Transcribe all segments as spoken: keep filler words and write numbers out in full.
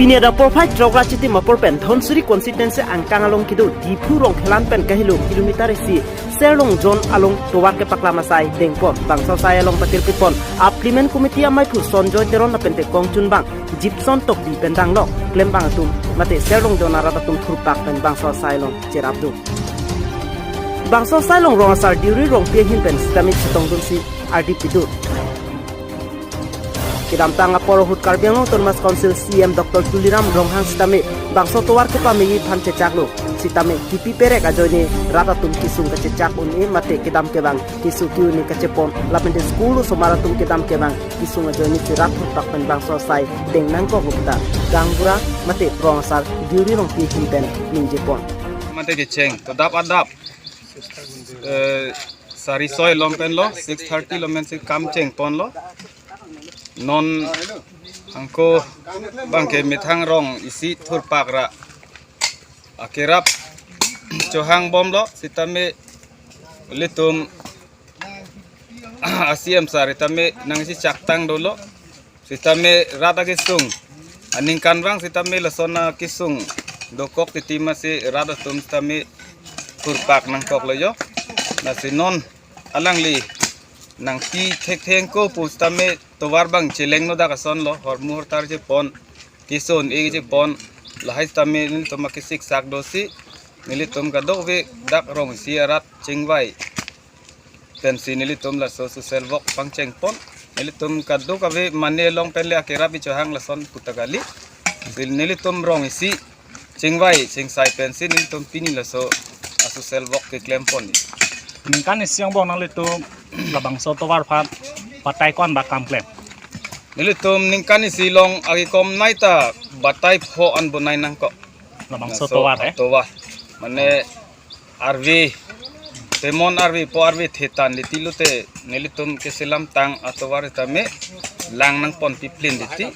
Pini adap porphai throk ra Chitim apor pen Dhansiri constituency angkang along kedo Diphu Rongkhelan pen kahelo kilometer isi Serlongjon along tovar kepaklam asai dengpon. Bangso asai along patirpipon Applimen Committee amaiphu Sonjoy Teron lapente kongchunbang Jipson Tokbi pen danglok klembang atum mate Serlongjon arat atum thurpak pen bangso asai along cherapdun. Bangso asai along rong asar Deuri Rongpi ahin pen sitame chetongdunsi ardi pidun. Kedamtang apor ahut Karbi Anglong Autonomous Council C E M Doctor Tuliram Ronghang sitame bangso tovar kepamegi aphan chechaklo. Sitame kipi perek ajoine rat atum kesung kachechak un-e mate kedam kevang keso ke-un-e kachepon lapente school osomar atum kedam kevang kesung ajoine si rat thurpak pen bangso asai deng nangkok lo kita gaonbura mate rong asar Deuri Rongpi ahin pen ningjepon. Mate kecheng to dap adap, eh, sari soi lom pen lo, six thirty lom pen si kam chengpon lo. Non angko bangke methang rong isi thurpak ra akerap chohang bom lo, sitame ilitum a C M sar sitame nangsi chaktang dolo. Sitame rat akesung aningkanvang sitame lason akesung dokok titi masi rat atum sitame thurpak nangkok lo jo. Lasi non alangli nangpi thektheng ko pu sitame tovar bang cheleng no dak ason lo, hormu hortar chepon, keso un-e chepon, lahai sitame nelitum akesik sak dosi nelitum kadokave dak rong isi arat chingvai pensi nelitum laso social work pangchengpon. Nelitum kadokave mane along pen le akerap ichohang lason puta kali. Si nelitum rong isi chingvai chingsai pensi nelitum pini laso a-social work keklempon. Ningkan isi angbong nanglitum labangso tovar aphan batai ko-an ba kam klem? Nelitum ningkan isi along akekom nai ta batai pho an bonai nangkok. Labangso laso tovar, eh? Tovar. Mane arve, pemon arve po arve thetan liti lote nelitum keselam tang atovar tame lang nangpon piplin liti.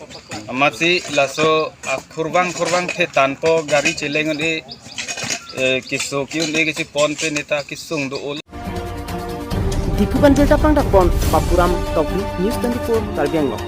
Amatsi laso akhurvang khurvang thetan po gari cheleng un-e, eh, keso ke-un-e kechepon pen neta kesung do-o. Diphu pen birta pangdakpon Papuram Tokbi, News twenty-four Karbi Anglong.